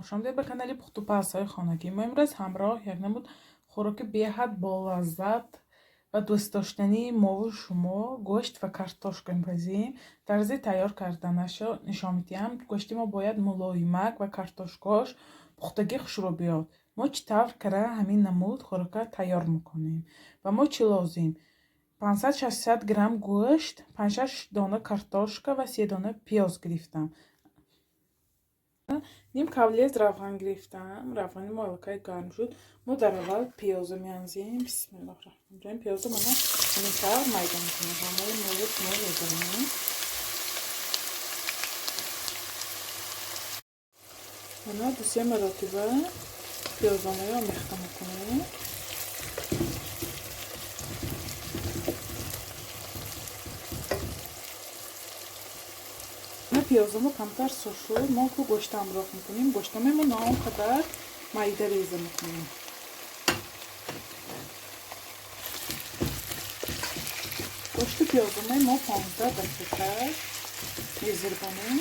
Хуш омадед ба канали пухтупазҳои хонагӣ. Мо имрӯз ҳамроҳ як намуд хӯроки беҳад болаззат ва дӯстдоштании мову шумо гӯшт ва картошка мепазем. Тарзи тайёр карданашро нишон медиҳам. Гӯшти мо бояд мулоимак ва картошкош пухтагӣ хушрӯ биёд. Мо чӣ тавр кара ҳамин намуд хӯрока тайёр мекунем? Ба мо чӣ лозим? 560 грамм гӯшт, 5-6 дона картошка ва 3 дона пиёз гирифтам. Ним кавлез равған гирифтам. Равғани мо аллакай гарм шуд. Мо дар аввал пиёзо меанзем. Бисмиллоҳ раҳмон раҳим. Пиёзо мана ҳамин тавр майда мекунем. Ҳамаи моли мо медонем. Мана ду-се маротиба пиёзоноро омехта мекунем. Пиёзамо камтар сур шуд, мо ку гӯшта ҳамроҳ мекунем. Гӯштамемо на он қадар майда реза мекунем. Гӯшту пиёзамои мо 15 дақиқа мезирбонем.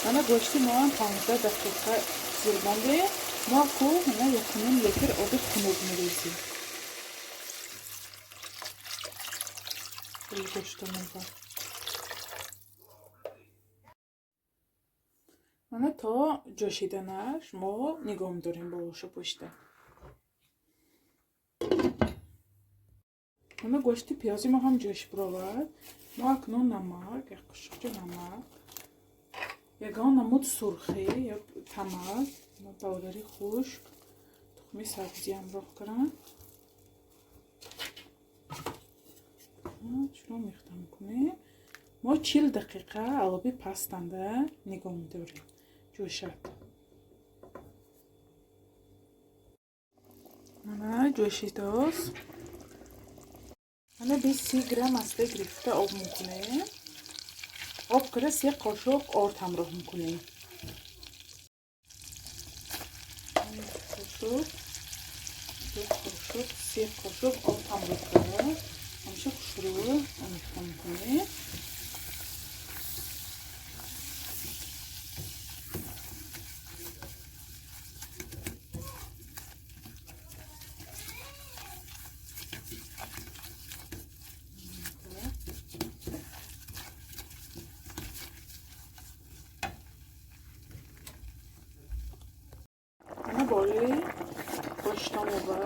Мана гӯшти моам 15 дақиқа зирбонде. Мо ку мана 1,5 литр оби хунук мерезем. Гӯштамонро. Мана то ҷӯшиданаш мо нигоҳ медорем болоша пушта. Мана гӯшти пиёзи мо ҳам ҷӯш баровард. Мо акнун намак, як қошуқча намак, ягон намуд сурхӣ ё тамак, болгари хушк, тухми сабзӣ ҳамроҳ кардам. Чунон омехта мекунем. Мо 40 дақиқа алоби пастанда нигоҳ медорем. Ҷӯшад. Мана ҷӯшидост. Мана 20 грамм аста гирифта об мекунем. Об кара 3 қошуқ орд ҳамроҳ мекунем. Қошуқ, 2 қошуқ, 3 қошуқ орд ҳамроҳ кара ҳамеша хушрӯ омехта мекунем. Болои гӯштамова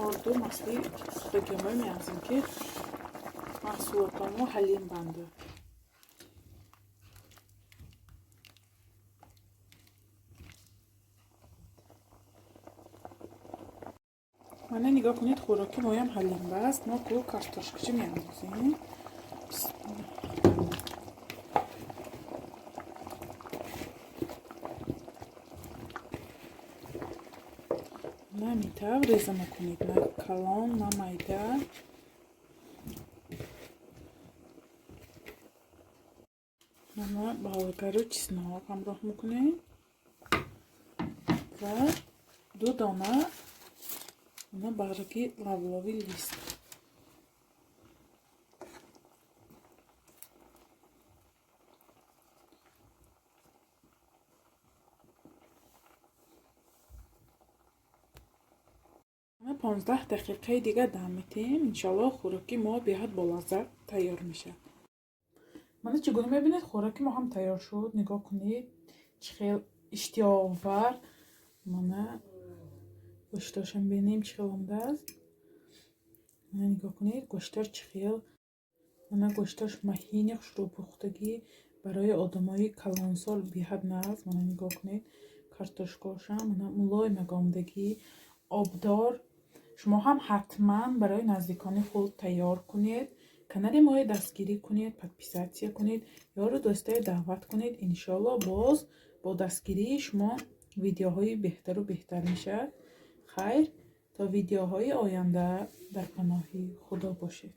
орду масли пухтагиҳои меанзем, ки маҳсулотамо ҳалим бандад. Мана нигоҳ кунед, хӯроки моям ҳалим баст. Мо ку картошкача меандозем. На ҳамин тавр реза мекунед, на калон, на майда. Мана болгару чеснок ҳамроҳ мекунем ва 2 дона мана барги лавлови лист. 15 дақиқаи дигар дам метиҳем. Иншоаллоҳ хӯроки мо беҳад болаззат тайёр мешавад. Мана чӣ гуна мебинед, хӯроки мо ҳам тайёр шуд. Нигоҳ кунед, чӣ хел иштиҳоовар. Мана гӯштошам бинем чӣ хел омадааст. Мана нигоҳ кунед, гӯштош чӣ хел. Мана гӯштош маҳини хушрӯ пухтагӣ барои одамои калонсол беҳад нағз. Мана нигоҳ кунед, картошкошам мана мулоим омадагӣ, обдор. Шумо ҳам ҳатман барои наздикони худ тайёр кунед, канали моро дастгирӣ кунед, подписаться кунед, ёру дӯстое даъват кунед. Иншоалло, боз бо дастгирии шумо видеоҳои беҳтару беҳтар мешавад. Хайр, то видеоҳои оянда дар паноҳи Худо бошед.